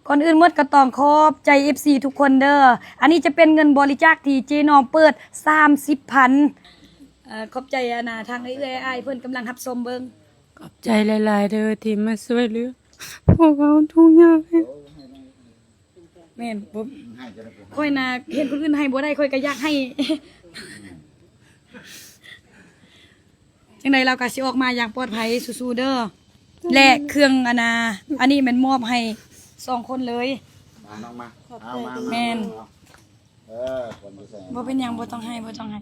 ກ່ອນອື່ນໝົດກໍຕ້ອງຂອບໃຈເອັຟຊີທຸກຄົນເດີ. ອັນນີ້ຈະເປັນເງິນບໍລິຈາກທີ່ເຈນ້ອມເປີດສາມສິບພັນ. ເອີ ຂອບໃຈ ອັນນ່າ ທາງເອື້ອຍໆອ້າຍໆເພິ່ນກຳລັງຮັບຊົມເບິ່ງ. ຂອບໃຈຫຼາຍໆເດີທີ່ມາຊ່ວຍເຫຼືອພວກເຮົາທຸກຢ່າງ. ແມ່ນ ບໍ່ ຂ້ອຍນະເຫັນຄົນອື່ນໃຫ້ບໍ່ໄດ້ ຂ້ອຍກໍຢາກໃຫ້. ຈັ່ງໃດລາວກໍຊິອອກມາຢ່າງປອດໄພ ສູ້ໆເດີ. ແລະ ເຄື່ອງ ອັນນ່າ ອັນນີ້ແມ່ນມອບໃຫ້ສອງຄົນເລີຍ. ມານ້ອງມາ ເອົາມາ ແມ່ນ ເອີ ບໍ່ເປັນຫຍັງ ບໍ່ຕ້ອງໃຫ້ ບໍ່ຕ້ອງໃຫ້.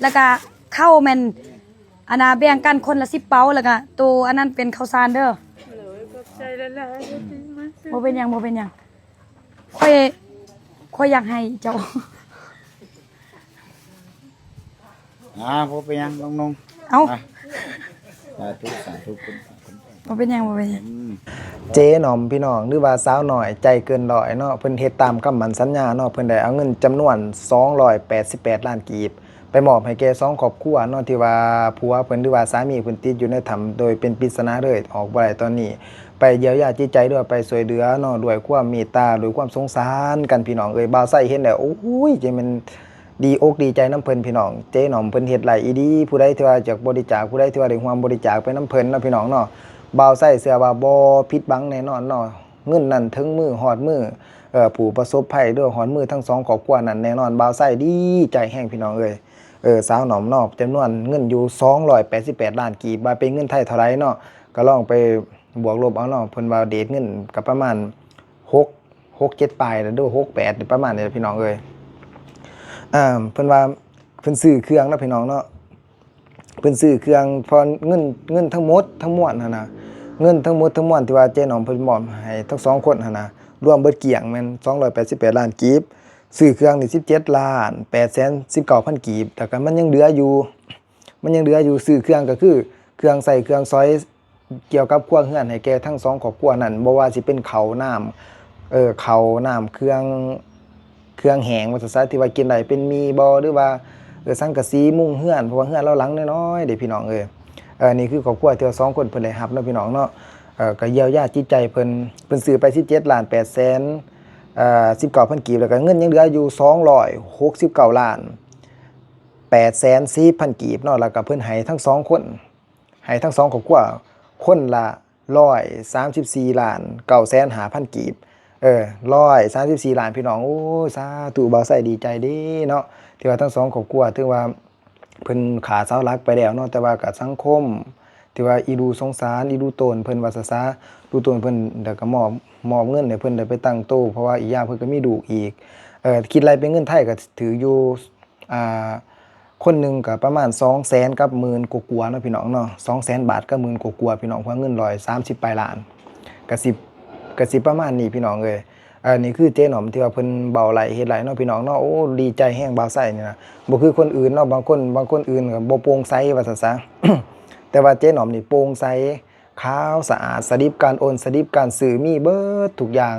ແລ້ວກະເຂົ້າແມ່ນ ອັນນ່າ ແບ່ງກັນຄົນລະສິບເປົາ ແລ້ວກະໂຕອັນນັ້ນເປັນເຂົ້າສານເດີ. ໂດຍ ຂອບໃຈຫຼາຍໆທີ່ມາຊ່ວຍ. ບໍ່ເປັນຫຍັງ ບໍ່ເປັນຫຍັງ. ຂ້ອຍ ຂ້ອຍຢາກໃຫ້ເຈົ້າ. ອ່າ ບໍ່ເປັນຫຍັງນ້ອງໆ. ເອົ້າ ອ່າ ສາທຸ ສາທຸ ບໍ່ເປັນຫຍັງ ບໍ່ເປັນຫຍັງ. ອືມ ເຈໜອມ ພີ່ນ້ອງ ຫຼືວ່າສາວນ້ອຍໃຈເກີນຮ້ອຍເນາະ ເພິ່ນເຮັດຕາມຄຳໝັ້ນສັນຍາເນາະ. ເພິ່ນໄດ້ເອົາເງິນຈຳນວນສອງຮ້ອຍແປດສິບແປດລ້ານກີບ ໄປມອບໃຫ້ແກ່ສອງຄອບຄົວເນາະ ທີ່ວ່າຜົວເພິ່ນ ຫຼືວ່າສາມີເພິ່ນຕິດຢູ່ໃນຖ້ຳໂດຍເປັນປິດສະໜາເລີຍ ອອກບໍ່ໄດ້ຕອນນີ້. ໄປຢຽວຢາຈິດໃຈ ຫຼືວ່າໄປຊ່ວຍເຫຼືອເນາະ ດ້ວຍຄວາມເມດຕາ ດ້ວຍຄວາມສົງສານກັນ ພີ່ນ້ອງເອີຍ. ບ່າວໄຊເຫັນແລ້ວ ໂອ້ຍ ຈັ່ງແມ່ນດີອົກດີໃຈນຳເພິ່ນ ພີ່ນ້ອງ. ເຈໜອມເພິ່ນເຮັດໄດ້ອີ່ຫຼີ. ຜູ້ໃດທີ່ວ່າຢາກບໍລິຈາກ ຜູ້ໃດທີ່ວ່າໄດ້ຮ່ວມບໍລິຈາກໄປນຳເພິ່ນເນາະ ພີ່ນ້ອງເນາະ, ບ່າວໄຊເຊື່ອວ່າບໍ່ຜິດຫວັງແນ່ນອນເນາະ. ເງິນນັ້ນເຖິງມື ຮອດມື ເອີ ຜູ້ປະສົບໄພ ຫຼືຮອດມືທັງສອງຄອບຄົວນັ້ນແນ່ນອນ. ບ່າວໄຊດີໃຈແຮງ ພີ່ນ້ອງເອີຍ. ເອີ ສາວໜອມເນາະ ຈຳນວນເງິນຢູ່ສອງຮ້ອຍແປດສິບແປດລ້ານກີບ ວ່າເປັນເງິນໄທເທົ່າໃດເນາະ ກໍລອງໄປບວກລົບເອົາເນາະ. ເພິ່ນວ່າເດດເງິນກໍປະມານຫົກ ຫົກເຈັດປາຍແລ້ວເດີ ຫົກແປດ ປະມານນີ້ແຫຼະ ພີ່ນ້ອງເອີຍ. ເອີ ເພິ່ນວ່າເພິ່ນຊື້ເຄື່ອງເນາະ ພີ່ນ້ອງເນາະ. ເພິ່ນຊື້ເຄື່ອງ ເພາະເງິນ ເງິນທັງໝົດທັງມວນຫັ້ນນະ ເງິນທັງໝົດທັງມວນທີ່ວ່າເຈໜອມເພິ່ນມອບໃຫ້ທັງສອງຄົນຫັ້ນນະ ລວມເບິດກ້ຽງແມ່ນສອງຮ້ອຍແປດສິບແປດລ້ານກີບ, ຊື້ເຄື່ອງນີ້ສິບເຈັດລ້ານແປດແສນສິບເກົ້າພັນກີບ ແລ້ວກໍມັນຍັງເຫຼືອຢູ່ ມັນຍັງເຫຼືອຢູ່ ຊື້ເຄື່ອງກໍຄືເຄື່ອງໃຊ້ເຄື່ອງສອຍ ກ່ຽວກັບຄົວເຮືອນໃຫ້ແກ່ທັງສອງຄອບຄົວນັ້ນ ບໍ່ວ່າຊິເປັນເຂົ້ານ້ຳ ເອີ ເຂົ້ານ້ຳ ເຄື່ອງ ເຄື່ອງແຫ້ງວ່າຊັ້ນຊະ ທີ່ວ່າກິນໄດ້ເປັນໝີ່ບໍ ຫຼືວ່າ ເອີ ສັງກະສີມຸງເຮືອນ ເພາະວ່າເຮືອນລາວຫຼັງນ້ອຍໆເດ້ ພີ່ນ້ອງເອີຍ. ເອີ ນີ້ຄືຄອບຄົວທີ່ວ່າສອງຄົນເພິ່ນໄດ້ຮັບເນາະ ພີ່ນ້ອງເນາະ. ເອີ ກໍຢຽວຢາຈິດໃຈເພິ່ນ ເພິ່ນຊື້ໄປສິບເຈັດລ້ານແປດແສນ ເອີ ສິບເກົ້າພັນກີບ ແລ້ວກໍເງິນຍັງເຫຼືອຢູ່ສອງຮ້ອຍຫົກສິບເກົ້າລ້ານແປດແສນສີ່ພັນກີບເນາະ ແລ້ວກໍເພິ່ນໃຫ້ທັງສອງຄົນ ໃຫ້ທັງສອງຄອບຄົວຄົນລະຮ້ອຍສາມສິບສີ່ລ້ານເກົ້າແສນຫ້າພັນກີບ ເອີ ຮ້ອຍສາມສິບສີ່ລ້ານ ພີ່ນ້ອງ. ໂອ້ຍ ສາທຸ ບ່າວໄຊດີໃຈເດ້ເນາະ ທີ່ວ່າທັງສອງຄອບຄົວ ຖືວ່າເພິ່ນຂາດເສົາຫຼັກໄປແລ້ວເນາະ ແຕ່ວ່າກໍສັງຄົມ ທີ່ວ່າອີດູສົງສານ ອີດູໂຕນເພິ່ນວ່າຊະຊະ ດູໂຕນເພິ່ນ ແລ້ວກໍມອບ ມອບເງິນໃຫ້ເພິ່ນໄດ້ໄປຕັ້ງໂຕ ເພາະວ່າອີກຢ່າງເພິ່ນກໍມີລູກອີກ ເອີ ຄິດໄລ່ເປັນເງິນໄທກໍຖືກຢູ່ ອ່າ ຄົນໜຶ່ງກໍປະມານສອງແສນກັບໝື່ນກວ່າໆເນາະ ພີ່ນ້ອງເນາະ ສອງແສນບາດກັບໝື່ນກວ່າໆ ພີ່ນ້ອງ ເພາະເງິນຮ້ອຍສາມສິບປາຍລ້ານ ກະຊິ ກະຊິປະມານນີ້ ພີ່ນ້ອງເອີຍ. ເອີ ນີ້ຄືເຈໜອມທີ່ວ່າເພິ່ນເວົ້າໄລ່ເຮັດໄລ່ເນາະ ພີ່ນ້ອງເນາະ. ໂອ້ ດີໃຈແຮງ ບ່າວໄຊນີ້ນະ ບໍ່ຄືຄົນອື່ນເນາະ ບາງຄົນ ບາງຄົນອື່ນກໍບໍ່ໂປ່ງໃສວ່າຊັ້ນຊະ ແຕ່ວ່າເຈໜອມນີ້ໂປ່ງໃສ ຂາວສະອາດ ສະລິບການໂອນ ສະລິບການຊື້ ມີເບິດທຸກຢ່າງ.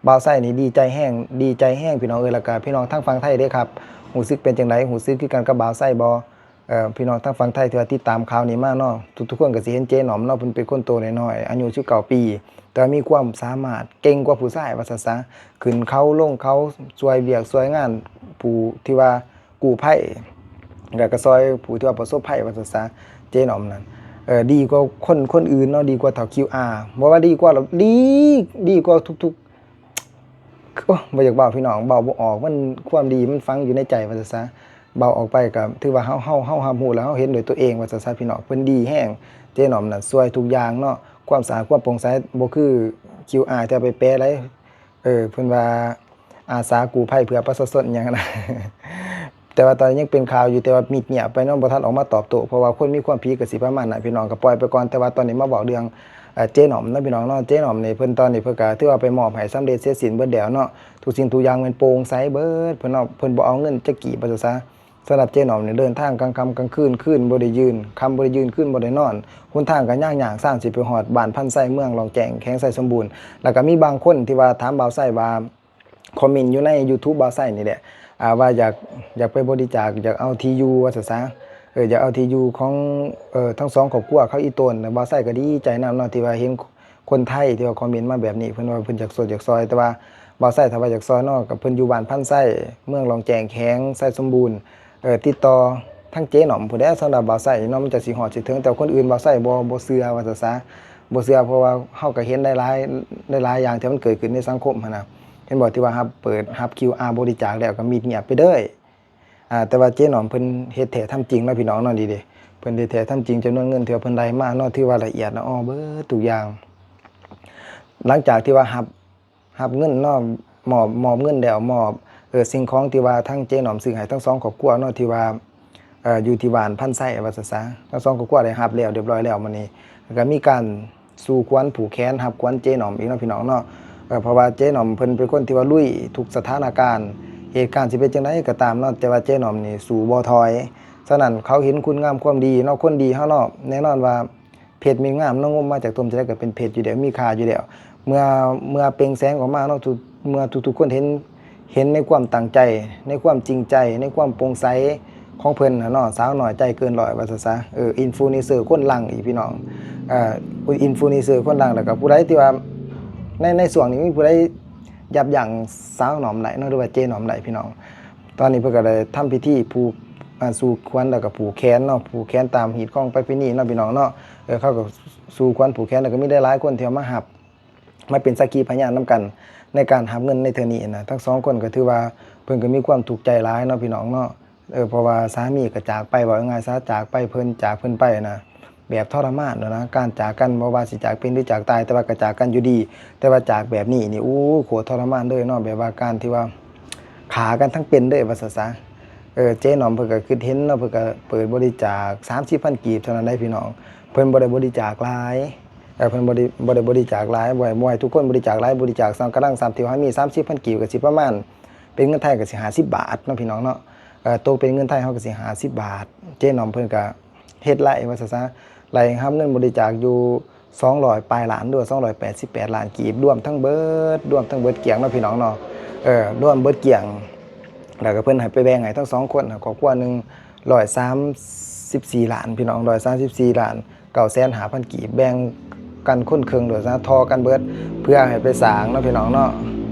ບ່າວໄຊນີ້ດີໃຈແຮງ ດີໃຈແຮງ ພີ່ນ້ອງເອີຍ ແລ້ວກະພີ່ນ້ອງທາງຝັ່ງໄທເດ້ຄັບ ຮູ້ສຶກເປັນຈັ່ງໃດ? ຮູ້ສຶກຄືກັນກັບບ່າວໄຊບໍ່? ເອີ ພີ່ນ້ອງທາງຝັ່ງໄທທີ່ວ່າຕິດຕາມຂ່າວນີ້ມາເນາະ ທຸກໆຄົນກໍຊິເຫັນເຈໜອມເນາະ ເພິ່ນເປັນຄົນໂຕນ້ອຍໆ ອາຍຸສິບເກົ້າປີ ແຕ່ວ່າມີຄວາມສາມາດ ເກັ່ງກວ່າຜູ້ຊາຍວ່າຊັ້ນຊະ ຂຶ້ນເຂົາລົງເຂົາ ຊ່ວຍວຽກຊ່ວຍງານ ຜູ້ທີ່ວ່າ ກູ້ໄພ ແລ້ວກໍຊ່ອຍຜູ້ທີ່ວ່າປະສົບໄພວ່າຊັ້ນຊະ ເຈໜອມນັ້ນ ເອີ ດີກວ່າຄົນ ຄົນອື່ນເນາະ ດີກວ່າເຖົ້າຄິວອາ ບໍ່ວ່າດີກວ່າ ດີ ດີກວ່າທຸກໆ ໂອ້ ບໍ່ຢາກເວົ້າ ພີ່ນ້ອງ ເວົ້າບໍ່ອອກ ມັນ ຄວາມດີມັນຝັງຢູ່ໃນໃຈວ່າຊັ້ນຊະ ເວົ້າອອກໄປກໍຖືວ່າເຮົາ ເຮົາ ເຮົາຮັບຮູ້ ແລ້ວເຮົາເຫັນດ້ວຍຕົວເອງວ່າຊັ້ນຊະ ພີ່ນ້ອງ ເພິ່ນດີແຮງ ເຈໜອມນັ້ນຊ່ວຍທຸກຢ່າງເນາະ ຄວາມສະອາດ ຄວາມໂປ່ງໃສ ບໍ່ຄືຄິວອາ ທີ່ເອົາໄປແປະໄດ໋. ເອີ ເພິ່ນວ່າອາສາກູ້ໄພເພື່ອປະຊາຊົນຫຍັງຫັ້ນນະ ແຕ່ວ່າຕອນນີ້ຍັງເປັນຂ່າວຢູ່ ແຕ່ວ່າມິດງຽບໄປເນາະ ບໍ່ທັນອອກມາຕອບໂຕ້ ເພາະວ່າຄົນມີຄວາມຜິດກໍຊິປະມານນັ້ນ ພີ່ນ້ອງກໍປ່ອຍໄປກ່ອນ. ແຕ່ວ່າຕອນນີ້ມາເວົ້າເລື່ອງ ເອີ ເຈໜອມເນາະ ພີ່ນ້ອງເນາະ. ເຈໜອມນີ້ເພິ່ນ ຕອນນີ້ເພິ່ນກໍຖືວ່າໄປມອບໃຫ້ສຳເລັດເສັດສິ້ນເບິດແລ້ວເນາະ ທຸກສິ່ງທຸກຢ່າງແມ່ນໂປ່ງໃສເບິດ ເພິ່ນເນາະ ເພິ່ນບໍ່ເອົາເງິນຈັກກີບວ່າຊັ້ນຊະ. ສຳລັບເຈໜອມນີ້ ເດີນທາງກາງຄ່ຳກາງຄືນ ຄືນບໍ່ໄດ້ຢືນ ຄ່ຳບໍ່ໄດ້ຢືນ ຄືນບໍ່ໄດ້ນອນ ຫົນທາງກໍຍາກໆ ຊ່າງຊິໄປຮອດບ້ານພັນໄຊ ເມືອງລ້ອງແຈ້ງ ແຂວງໄຊສົມບູນ. ແລ້ວກໍມີບາງຄົນທີ່ວ່າຖາມບ່າວໄຊວ່າ ຄອມເມັນຢູ່ໃນຢູທູບບ່າວໄຊນີ້ແຫຼະ ອ່າ ວ່າຢາກ ຢາກໄປບໍລິຈາກ ຢາກເອົາທີ່ຢູ່ວ່າຊັ້ນຊະ ເອີ ຢາກເອົາທີ່ຢູ່ຂອງ ເອີ ທັງສອງຄອບຄົວເຂົາອີ່ຕົນ. ບ່າວໄຊກໍດີໃຈນຳເນາະ ທີ່ວ່າເຫັນ ຄົນໄທທີ່ວ່າຄອມເມັນມາແບບນີ້ ເພິ່ນວ່າເພິ່ນຢາກຊ່ວຍຢາກຊ່ອຍ ແຕ່ວ່າບ່າວໄຊຖ້າວ່າຢາກຊ່ອຍເນາະ ກໍເພິ່ນຢູ່ບ້ານພັນໄຊ ເມືອງລ້ອງແຈ້ງ ແຂວງໄຊສົມບູນ ເອີ ຕິດຕໍ່ທາງເຈໜ້ອມພຸ້ນແຫຼະ. ສຳລັບບ່າວໄຊເນາະ ມັນຈະຊິຮອດຊິເຖິງ ແຕ່ຄົນອື່ນບ່າວໄຊບໍ່ ບໍ່ເຊື່ອວ່າຊັ້ນຊະ ບໍ່ເຊື່ອ ເພາະວ່າເຮົາກໍເຫັນຫຼາຍໆ ຫຼາຍໆຢ່າງທີ່ມັນເກີດຂຶ້ນໃນສັງຄົມຫັ້ນນະ ເຫັນບໍ່ ທີ່ວ່າຮັບເປີດ ຮັບຄິວອາບໍລິຈາກແລ້ວກໍມິດງຽບໄປເລີຍ. ອາ ແຕ່ວ່າເຈໜ້ອມເພິ່ນເຮັດແທ້ທຳຈິງເນາະພີ່ນ້ອງເນາະ ນີ້ເດ້ ເພິ່ນເຮັດແທ້ທຳຈິງ ຈຳນວນເງິນທີ່ວ່າເພິ່ນໄດ້ມາເນາະ ຖືວ່າລະອຽດລະອໍເບິດທຸກຢ່າງ. ຫຼັງຈາກທີ່ວ່າຮັບ ຮັບເງິນເນາະ ມອບ ມອບເງິນແລ້ວ ມອບ ເອີ ສິ່ງຂອງທີ່ວ່າທາງເຈໜ້ອມຊື້ໃຫ້ທັງສອງຄອບຄົວເນາະ ທີ່ວ່າ ເອີ ຢູ່ທີ່ບ້ານພັນໄຊວ່າຊັ້ນຊະ ທັງສອງຄອບຄົວໄດ້ຮັບແລ້ວ ຮຽບຮ້ອຍແລ້ວ ມື້ນີ້ ແລ້ວກໍມີການ ສູ່ຂວັນຜູກແຂນ ຮັບຂວັນເຈໜ້ອມອີກເນາະພີ່ນ້ອງເນາະ ເພາະວ່າເຈໜ້ອມເພິ່ນເປັນຄົນທີ່ວ່າລຸຍທຸກສະຖານະການ ເຫດການຊິເປັນຈັ່ງໃດກໍຕາມເນາະ ແຕ່ວ່າເຈໜ້ອມນີ້ສູ້ບໍ່ຖອຍ. ສະນັ້ນເຂົາເຫັນຄຸນງາມຄວາມດີເນາະ ຄົນດີເຮົາເນາະ ແນ່ນອນວ່າເພັດເມັດງາມເນາະ ງົມມາຈາກຕົ້ນຈະໄດ້ກໍເປັນເພັດຢູ່ແລ້ວ ມີຄ່າຢູ່ແລ້ວ ເມື່ອ ເມື່ອເປັ່ງແສງອອກມາເນາະ ທຸກ ເມື່ອທຸກໆຄົນເຫັນ ເຫັນໃນຄວາມຕັ້ງໃຈ ໃນຄວາມຈິງໃຈ ໃນຄວາມໂປ່ງໃສຂອງເພິ່ນຫັ້ນເນາະ ສາວນ້ອຍໃຈເກີນຮ້ອຍວ່າຊັ້ນຊະ ເອີ ອິນຟລູເອັນເຊີຄົນດັງອີກພີ່ນ້ອງ ເອີ ອິນຟລູເອັນເຊີຄົນດັງ ແລ້ວກໍຜູ້ໃດທີ່ວ່າ ໃນ ໃນຊ່ວງນີ້ມີຜູ້ໃດຢັບຢັ້ງສາວໜ້ອມໄດ້ເນາະ ຫຼືວ່າເຈໜ້ອມໄດ້ພີ່ນ້ອງ ຕອນນີ້ເພິ່ນກໍໄດ້ທຳພິທີຜູກ ອາ ສູ່ຂວັນ ແລ້ວກໍຜູກແຂນເນາະ ຜູກແຂນຕາມຮີດຄອງປະເພນີເນາະພີ່ນ້ອງເນາະ ເອີ ເຂົາກໍສູ່ຂວັນຜູກແຂນ ແລ້ວກໍມີຫຼາຍໆຄົນທີ່ເອົາມາຮັບ ມາເປັນສັກຂີພະຍານນຳກັນໃນການຮັບເງິນໃນເທື່ອນີ້ນະ ທັງສອງຄົນກໍຖືວ່າເພິ່ນກໍມີຄວາມທຸກໃຈຫຼາຍເນາະພີ່ນ້ອງເນາະ ເອີ ເພາະວ່າສາມີກໍຈາກໄປ ເວົ້າງ່າຍໆຊະ ຈາກໄປເພິ່ນ ຈາກເພິ່ນໄປນະ ແບບທໍລະມານໂດດນະ ການຈາກກັນ ບໍ່ວ່າຊິຈາກເປັນ ຫຼື ຈາກຕາຍ ແຕ່ວ່າກໍຈາກກັນຢູ່ດີ ແຕ່ວ່າຈາກແບບນີ້ນີ້ ໂອ້ ໂຄດທໍລະມານເລີຍເນາະ ແບບວ່າການທີ່ວ່າຂ້າກັນທັງເປັນເລີຍວ່າຊັ້ນຊະ ເອີ ເຈໜ້ອມເພິ່ນກໍຄິດເຫັນເນາະ ເພິ່ນກໍເປີດບໍລິຈາກສາມສິບພັນກີບເທົ່ານັ້ນໃດ໋ພີ່ນ້ອງ ເພິ່ນບໍ່ໄດ້ບໍລິຈາກຫຼາຍ ເອີ ເພິ່ນບໍ່ໄດ້ ບໍ່ໄດ້ບໍລິຈາກຫຼາຍ ບໍ່ໃຫ້ ບໍ່ໃຫ້ທຸກຄົນບໍລິຈາກຫຼາຍ ບໍລິຈາກສ່ຳກຳລັງສ່ຳທີ່ວ່າມີສາມສິບພັນກີບ ກໍຊິປະມານ ເປັນເງິນໄທກໍຊິຫ້າສິບບາດເນາະພີ່ນ້ອງເນາະ ເອີ ໂຕເປັນເງິນໄທເຮົາກໍຊິຫ້າສິບບາດ ເຈໜ້ອມເພິ່ນກໍເຮັດໄລ່ວ່າຊັ້ນຊະ ໄລ່ຮັບເງິນບໍລິຈາກຢູ່ສອງຮ້ອຍປາຍລ້ານ ຫຼືວ່າສອງຮ້ອຍແປດສິບແປດລ້ານກີບ ລວມທັງເບິດ ລວມທັງເບິດກ້ຽງເນາະພີ່ນ້ອງເນາະ ເອີ ລວມເບິດກ້ຽງ ແລ້ວກໍເພິ່ນໃຫ້ໄປແບ່ງໃຫ້ທັງສອງຄົນ ຄອບຄົວໜຶ່ງຮ້ອຍສາມສິບສີ່ລ້ານ ພີ່ນ້ອງ ຮ້ອຍສາມສິບສີ່ລ້ານ ເກົ້າແສນຫ້າພັນກີບ ແບ່ງກັນຄົນເຄິ່ງໂດຍຊະ ທໍ່ກັນເບິດ ເພື່ອໃຫ້ໄປສ້າງເນາະພີ່ນ້ອງເນາະ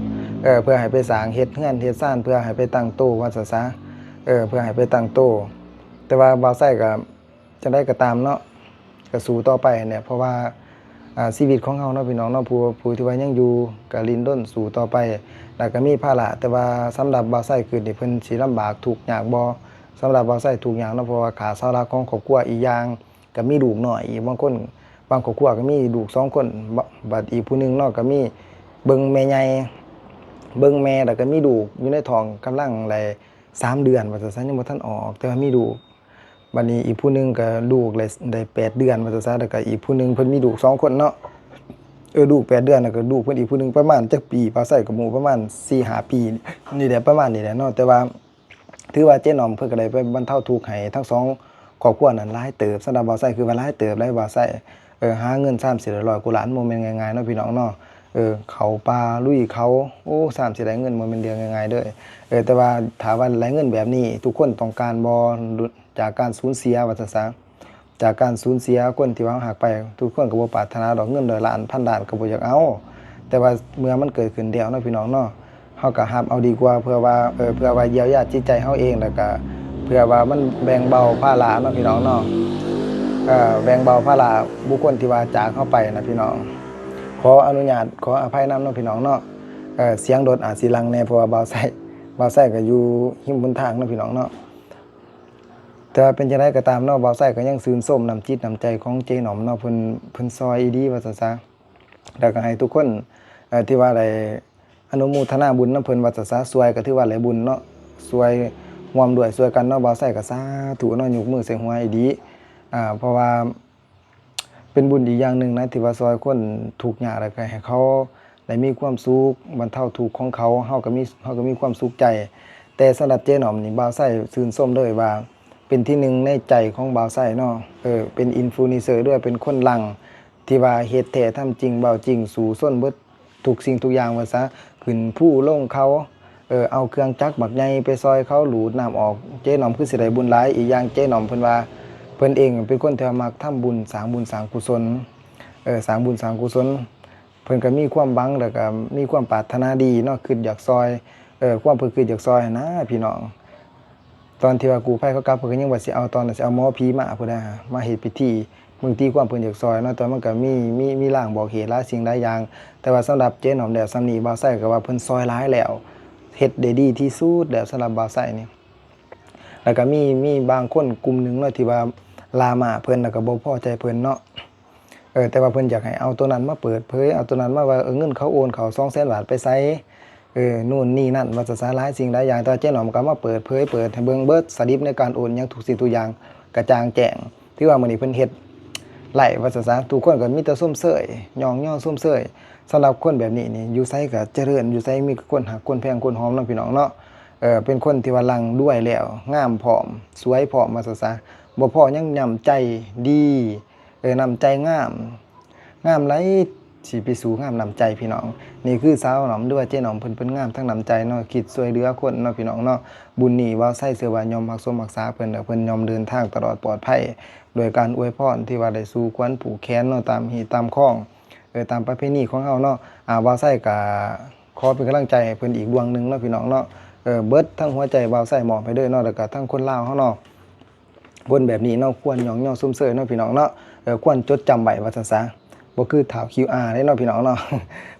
ເອີ ເພື່ອໃຫ້ໄປສ້າງ ເຮັດເຮືອນເຮັດຊານ ເພື່ອໃຫ້ໄປຕັ້ງໂຕວ່າຊັ້ນຊະ ເອີ ເພື່ອໃຫ້ໄປຕັ້ງໂຕ ແຕ່ວ່າບ່າວໄຊກໍຈັ່ງໃດກໍຕາມເນາະ ກໍສູ້ຕໍ່ໄປຫັ້ນແຫຼະ ເພາະວ່າ ອາ ຊີວິດຂອງເຮົາເນາະພີ່ນ້ອງເນາະ ຜູ້ ຜູ້ທີ່ວ່າຍັງຢູ່ກໍດີ້ນລົນສູ້ຕໍ່ໄປ ແລ້ວກໍມີພາລະ ແຕ່ວ່າສຳລັບບ່າວໄຊຄືນີ້ ເພິ່ນຊິລຳບາກທຸກຍາກບໍ່? ສຳລັບບ່າວໄຊທຸກຍາກເນາະ ເພາະວ່າຂາດເສົາຫຼັກຂອງຄອບຄົວ ອີກຢ່າງ ກໍມີລູກນ້ອຍອີກ ບາງຄົນ ບາງຄອບຄົວກໍມີລູກສອງຄົນ ບ- ບັດອີກຜູ້ໜຶ່ງເນາະ ກໍມີເບິ່ງແມ່ໃຫຍ່ ເບິ່ງແມ່ ແລ້ວກໍມີລູກຢູ່ໃນທ້ອງ ກຳລັງໄດ້ສາມເດືອນວ່າຊັ້ນຊະ ຍັງບໍ່ທັນອອກ ແຕ່ວ່າມີລູກ ບັດນີ້ອີກຜູ້ໜຶ່ງກໍລູກໄດ້ ໄດ້ແປດເດືອນວ່າຊັ້ນຊະ ແລ້ວກໍອີກຜູ້ໜຶ່ງເພິ່ນມີລູກສອງຄົນເນາະ ເອີ ລູກແປດເດືອນ ແລ້ວກໍລູກເພິ່ນອີກຜູ້ໜຶ່ງປະມານຈັກປີ ບ່າວໄຊກໍບໍ່ຮູ້ ປະມານສີ່ຫ້າປີນີ້ແຫຼະ ປະມານນີ້ແຫຼະເນາະ ແຕ່ວ່າ ຖືວ່າເຈໜ້ອມເພິ່ນກໍໄດ້ໄປບັນເທົາທຸກໃຫ້ທັງສອງຄອບຄົວນັ້ນຫຼາຍເຕີບ ສຳລັບບ່າວໄຊຄືວ່າຫຼາຍເຕີບຫຼາຍ ບ່າວໄຊ ເອີ ຫາເງິນສາມສິບ ຮ້ອຍກວ່າລ້ານ ບໍ່ແມ່ນງ່າຍໆເນາະພີ່ນ້ອງເນາະ ເອີ ເຂົ້າປ່າລຸຍເຂົາ ໂອ້ ສາມສິບ ໄດ້ເງິນບໍ່ແມ່ນເລື່ອງງ່າຍໆເດີ້ ເອີ ແຕ່ວ່າຖ້າວ່າໄດ້ເງິນແບບນີ້ ທຸກຄົນຕ້ອງການບໍ່ ຈາກການສູນເສຍວ່າຊັ້ນຊະ ຈາກການສູນເສຍຄົນທີ່ວ່າເຮົາຮັກໄປ ທຸກຄົນກໍບໍ່ປາດຖະໜາດອກ ເງິນຮ້ອຍລ້ານ ພັນລ້ານກໍບໍ່ຢາກເອົາ ແຕ່ວ່າເມື່ອມັນເກີດຂຶ້ນແລ້ວເນາະພີ່ນ້ອງເນາະ ເຮົາກໍຮັບເອົາດີກວ່າ ເພື່ອວ່າ ເອີ ເພື່ອວ່າຢຽວຢາຈິດໃຈເຮົາເອງ ແລ້ວກໍເພື່ອວ່າມັນແບ່ງເບົາພາລະເນາະພີ່ນ້ອງເນາະ ເອີ ແບ່ງເບົາພາລະບຸກຄົນທີ່ວ່າຈາກເຮົາໄປນະພີ່ນ້ອງ ຂໍອະນຸຍາດ ຂໍອະໄພນຳເນາະພີ່ນ້ອງເນາະ ເອີ ສຽງລົດອາດຊິດັງແດ່ ເພາະວ່າບ່າວໄຊ ບ່າວໄຊກໍຢູ່ຮິມຫົນທາງເນາະພີ່ນ້ອງເນາະ ແຕ່ວ່າເປັນຈັ່ງໃດກໍຕາມເນາະ ບ່າວໄຊກໍຍັງຊື່ນຊົມນ້ຳຈິດນ້ຳໃຈຂອງເຈໜ້ອມເນາະ ເພິ່ນ ເພິ່ນຊ່ອຍອີ່ຫຼີວ່າຊັ້ນຊະ ແລ້ວກໍໃຫ້ທຸກຄົນ ເອີ ທີ່ວ່າໄດ້ອະນຸໂມທະນາບຸນນຳເພິ່ນວ່າຊັ້ນຊະ ຊ່ວຍກໍຖືວ່າໄດ້ບຸນເນາະ ຊ່ວຍຮ່ວມດ້ວຍຊ່ວຍກັນເນາະ ບ່າວໄຊກໍສາທຸເນາະ ຍົກມືໃສ່ຫົວອີ່ຫຼີ ອາ ເພາະວ່າ ເປັນບຸນອີກຢ່າງໜຶ່ງນະ ທີ່ວ່າຊ່ອຍຄົນທຸກຍາກ ແລ້ວກໍໃຫ້ເຂົາໄດ້ມີຄວາມສຸກ ບັນເທົາທຸກຂອງເຂົາ ເຮົາກໍມີ ເຮົາກໍມີຄວາມສຸກໃຈ ແຕ່ສຳລັບເຈໜ້ອມນີ້ ບ່າວໄຊຊື່ນຊົມເລີຍວ່າ ເປັນທີໜຶ່ງໃນໃຈຂອງບ່າວໄຊເນາະ ເອີ ເປັນອິນຟລູເອັນເຊີ ຫຼືວ່າເປັນຄົນດັງ ທີ່ວ່າເຮັດແທ້ທຳຈິງ ເວົ້າຈິງ ສູ້ຊົນເບິດ ທຸກສິ່ງທຸກຢ່າງວ່າຊະ ຂຶ້ນພູລົງເຂົາ ເອີ ເອົາເຄື່ອງຈັກບັກໃຫຍ່ໄປຊ່ອຍເຂົາ ດູດນ້ຳອອກ ເຈໜ້ອມຄືຊິໄດ້ບຸນຫຼາຍ ອີກຢ່າງເຈໜ້ອມເພິ່ນວ່າ ເພິ່ນເອງເປັນຄົນທີ່ວ່າມັກທຳບຸນ ສ້າງບຸນສ້າງກຸສົນ ເອີ ສ້າງບຸນສ້າງກຸສົນ ເພິ່ນກໍມີຄວາມຫວັງ ແລ້ວກໍມີຄວາມປາດຖະໜາດີເນາະ ຄິດຢາກຊ່ອຍ ເອີ ຄວາມເພິ່ນຄິດຢາກຊ່ອຍຫັ້ນນະພີ່ນ້ອງ. ຕອນທີ່ວ່າກູ້ໄພເຂົາກັບ ເພິ່ນກໍຍັງວ່າຊິເອົາ ຕອນນັ້ນຊິເອົາໝໍຜີມາພຸ້ນນະ ມາເຮັດພິທີ ເບິ່ງຕີຄວາມເພິ່ນຢາກຊ່ອຍເນາະ. ແຕ່ວ່າມັນກໍມີ ມີ ມີລາງບອກເຫດຫຼາຍສິ່ງຫຼາຍຢ່າງ ແຕ່ວ່າສຳລັບເຈ້ໜອມແລ້ວ ສ່ຳນີ້ບ່າວໄຊກໍວ່າເພິ່ນຊ່ອຍຫຼາຍແລ້ວ ເຮັດໄດ້ດີທີ່ສຸດແລ້ວສຳລັບບ່າວໄຊນີ້. ແລ້ວກໍມີ ມີບາງຄົນກຸ່ມໜຶ່ງເນາະ ທີ່ວ່າລາມາເພິ່ນ ແລ້ວກໍບໍ່ພໍໃຈເພິ່ນເນາະ. ເອີ ແຕ່ວ່າເພິ່ນຢາກໃຫ້ເອົາໂຕນັ້ນມາເປີດເຜີຍ ເອົາໂຕນັ້ນມາວ່າ ເອີ ເງິນເຂົາໂອນເຂົ້າສອງແສນບາດໄປໃສ ເອີ ໂນ່ນນີ້ນັ້ນ ວ່າຊັ້ນຊະ ຫຼາຍສິ່ງຫຼາຍຢ່າງ. ແຕ່ວ່າເຈ້ໜອມກໍມາເປີດເຜີຍ ເປີດໃຫ້ເບິ່ງເບິດ ສະລິບໃນການໂອນຫຍັງ ທຸກສິ່ງທຸກຢ່າງກະຈ່າງແຈ້ງ. ຖືວ່າມື້ນີ້ເພິ່ນເຮັດໄລ້ ວ່າຊັ້ນຊະ ທຸກຄົນກໍມີແຕ່ຊົມເຊີຍ ຍ້ອງຍໍຊົມເຊີຍ. ສຳລັບຄົນແບບນີ້ນີ້ ຢູ່ໃສກໍຈະເລີນ ຢູ່ໃສມີແຕ່ຄົນຮັກ ຄົນແພງ ຄົນຫອມເນາະ ພີ່ນ້ອງເນາະ. ເອີ ເປັນຄົນທີ່ວ່າລ່ຳລວຍແລ້ວ ງາມພ້ອມ ສວຍພ້ອມ ວ່າຊັ້ນຊະ. ບໍ່ພໍຍັງນ້ຳໃຈດີ ເອີ ນ້ຳໃຈງາມ ງາມຫຼາຍ ຊິໄປສູ້ງາມນ້ຳໃຈພີ່ນ້ອງ. ນີ້ຄືສາວໜອມ ຫຼືວ່າເຈ້ໜອມເພິ່ນ ເພິ່ນງາມທັງນ້ຳໃຈເນາະ ຄິດຊ່ວຍເຫຼືອຄົນເນາະ ພີ່ນ້ອງເນາະ. ບຸນນີ້ບ່າວໄຊເຊື່ອວ່າຍ່ອມຮັກສົມຮັກສາເພິ່ນ ແລ້ວເພິ່ນຍ່ອມເດີນທາງຕະຫຼອດປອດໄພ ດ້ວຍການອວຍພອນທີ່ວ່າໄດ້ສູ່ຂວັນຜູກແຂນເນາະ ຕາມຮີດຕາມຄອງ ເອີ ຕາມປະເພນີຂອງເຮົາເນາະ. ອາ ບ່າວໄຊກະຂໍເປັນກຳລັງໃຈໃຫ້ເພິ່ນອີກດວງໜຶ່ງເນາະ ພີ່ນ້ອງເນາະ. ເອີ ເບິດທັງຫົວໃຈບ່າວໄຊມອບໃຫ້ເດີເນາະ ແລ້ວກະທັງຄົນລາວເຮົາເນາະ. ຄົນແບບນີ້ເນາະ ຄວນຍ້ອງຍໍຊົມເຊີຍເນາະ ພີ່ນ້ອງເນາະ. ເອີ ຄວນຈົດຈຳໄວ້ ວ່າຊັ້ນຊະ ບໍ່ຄືທ້າວຄິວອາເດ້ເນາະ ພີ່ນ້ອງເນາະ.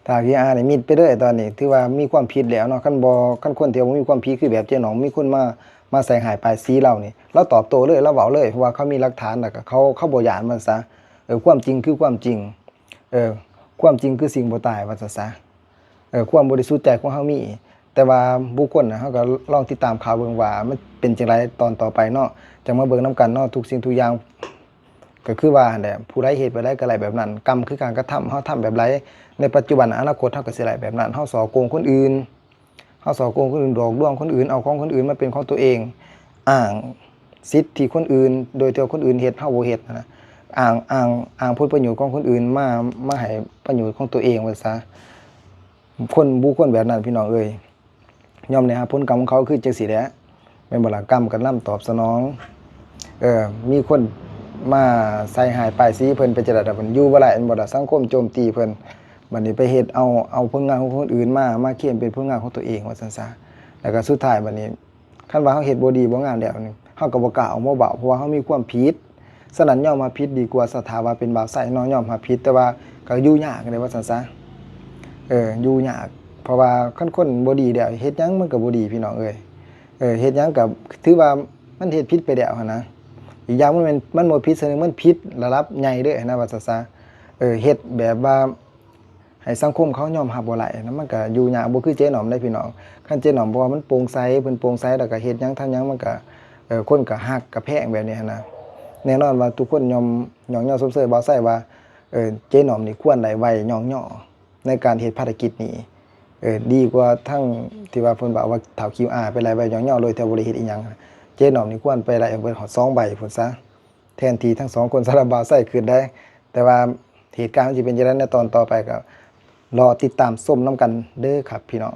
ທ້າວຄິວອານີ້ມິດໄປເລີຍ ຕອນນີ້ຖືວ່າມີຄວາມຜິດແລ້ວເນາະ. ຄັນບໍ່ ຄັນຄົນທີ່ວ່າບໍ່ມີຄວາມຜິດ ຄືແບບເຈ້ໜອມ ມີຄົນມາ ມາໃສ່ຮ້າຍປ້າຍສີລາວນີ້ ລາວຕອບໂຕ້ເລີຍ ລາວເວົ້າເລີຍ ເພາະວ່າເຂົາມີຫຼັກຖານ ແລ້ວກໍເຂົາ ເຂົາບໍ່ຢ້ານ ວ່າຊັ້ນຊະ. ເອີ ຄວາມຈິງຄືຄວາມຈິງ ເອີ ຄວາມຈິງຄືສິ່ງບໍ່ຕາຍ ວ່າຊັ້ນຊະ. ເອີ ຄວາມບໍລິສຸດໃຈຂອງເຮົາມີ ແຕ່ວ່າບຸກຄົນນະ ເຮົາກໍລອງຕິດຕາມຂ່າວເບິ່ງວ່າມັນເປັນຈັ່ງໃດຕອນຕໍ່ໄປເນາະ ຈັ່ງມາເບິ່ງນຳກັນເນາະ. ທຸກສິ່ງທຸກຢ່າງກໍຄືວ່າຫັ້ນແຫຼະ ຜູ້ໃດເຮັດແບບໃດກໍໄດ້ແບບນັ້ນ ກຳຄືການກະທຳ ເຮົາທຳແບບໃດ ໃນປັດຈຸບັນ ອະນາຄົດເຮົາກໍຊິໄດ້ແບບນັ້ນ. ເຮົາສໍ້ໂກງຄົນອື່ນ ເຮົາສໍ້ໂກງຄົນອື່ນ ຫຼອກລວງຄົນອື່ນ ເອົາຂອງຄົນອື່ນມາເປັນຂອງຕົວເອງ ອ້າງສິດທີ່ຄົນອື່ນ ໂດຍທີ່ວ່າຄົນອື່ນເຮັດ ເຮົາບໍ່ເຮັດຫັ້ນນະ ອ້າງ ອ້າງ ອ້າງຜົນປະໂຫຍດຂອງຄົນອື່ນມາ ມາໃຫ້ປະໂຫຍດຂອງຕົວເອງ ວ່າຊະ. ຄົນ ບຸກຄົນແບບນັ້ນ ພີ່ນ້ອງເອີຍ ຍ່ອມໄດ້ຮັບຜົນກຳຂອງເຂົາຄືຈັ່ງຊີ້ແຫຼະ ແມ່ນບໍ່ລະ? ກຳກໍນຳຕອບສະໜອງ. ເອີ ມີຄົນມາໃສ່ຮ້າຍປ້າຍສີເພິ່ນ ເປັນຈັ່ງໃດລະ ເພິ່ນຢູ່ບໍ່ໄດ້ແມ່ນບໍ່ລະ? ສັງຄົມໂຈມຕີເພິ່ນ ບັດນີ້ໄປເຮັດເອົາ ເອົາຜົນງານຂອງຄົນອື່ນມາ ມາເຄມເປັນຜົນງານຂອງຕົວເອງ ວ່າຊັ້ນຊະ. ແລ້ວກໍສຸດທ້າຍບັດນີ້ ຄັນວ່າເຮົາເຮັດບໍ່ດີບໍ່ງາມແລ້ວນີ້ ເຮົາກໍບໍ່ກ້າອອກມາເວົ້າ ເພາະວ່າເຮົາມີຄວາມຜິດ. ສະນັ້ນຍອມຮັບຜິດດີກວ່າ. ສະ ຖ້າວ່າເປັນບ່າວໄຊເນາະ ຍອມຮັບຜິດ ແຕ່ວ່າກໍຢູ່ຍາກເດ້ ວ່າຊັ້ນຊະ. ເອີ ຢູ່ຍາກ ເພາະວ່າຄັນຄົນບໍ່ດີແລ້ວ ເຮັດຫຍັງມັນກໍບໍ່ດີ ພີ່ນ້ອງເອີຍ. ເອີ ເຮັດຫຍັງກໍຖືວ່າມັນເຮັດຜິດໄປແລ້ວຫັ້ນນະ. ອີກຢ່າງມັນແມ່ນ ມັນບໍ່ຜິດຊະໜຶ່ງ ມັນຜິດລະດັບໃຫຍ່ເລີຍຫັ້ນນະ ວ່າຊັ້ນຊະ. ເອີ ເຮັດແບບວ່າ ໃຫ້ສັງຄົມເຂົາຍອມຮັບບໍ່ໄດ້ນະ ມັນກະຢູ່ຍາກ. ບໍ່ຄືເຈໜອມເດ້ພີ່ນ້ອງ ຄັນເຈໜອມ ເພາະວ່າມັນໂປ່ງໃສ ເພິ່ນໂປ່ງໃສ ແລ້ວກະເຮັດຫຍັງທຳຫຍັງ ມັນກະ ເອີ ຄົນກະຮັກກະແພງແບບນີ້ຫັ້ນນະ. ແນ່ນອນວ່າທຸກຄົນຍອມຍ້ອງຍໍຊົມເຊີຍບ່າວໄຊວ່າ ເອີ ເຈໜອມນີ້ຄວນໄດ້ໃບຍ້ອງຍໍໃນການເຮັດພາລະກິດນີ້ ເອີ ດີກວ່າທັງທີ່ວ່າເພິ່ນເວົ້າວ່າທ້າວຄິວອາໄປໄດ້ໃບຍ້ອງຍໍໂດຍທີ່ບໍ່ໄດ້ເຮັດອີ່ຫຍັງ. ເຈໜອມນີ້ຄວນໄປໄດ້ເບິດຮອດສອງໃບພຸ້ນຊະ ແທນທີ່ທັງສອງຄົນ ສຳລັບບ່າວໄຊຄິດໄດ້. ແຕ່ວ່າເຫດການມັນຊິເປັນຈັ່ງໃດໃນຕອນຕໍ່ໄປ ກໍລໍຕິດຕາມຊົມນຳກັນເດີຄັບພີ່ນ້ອງ.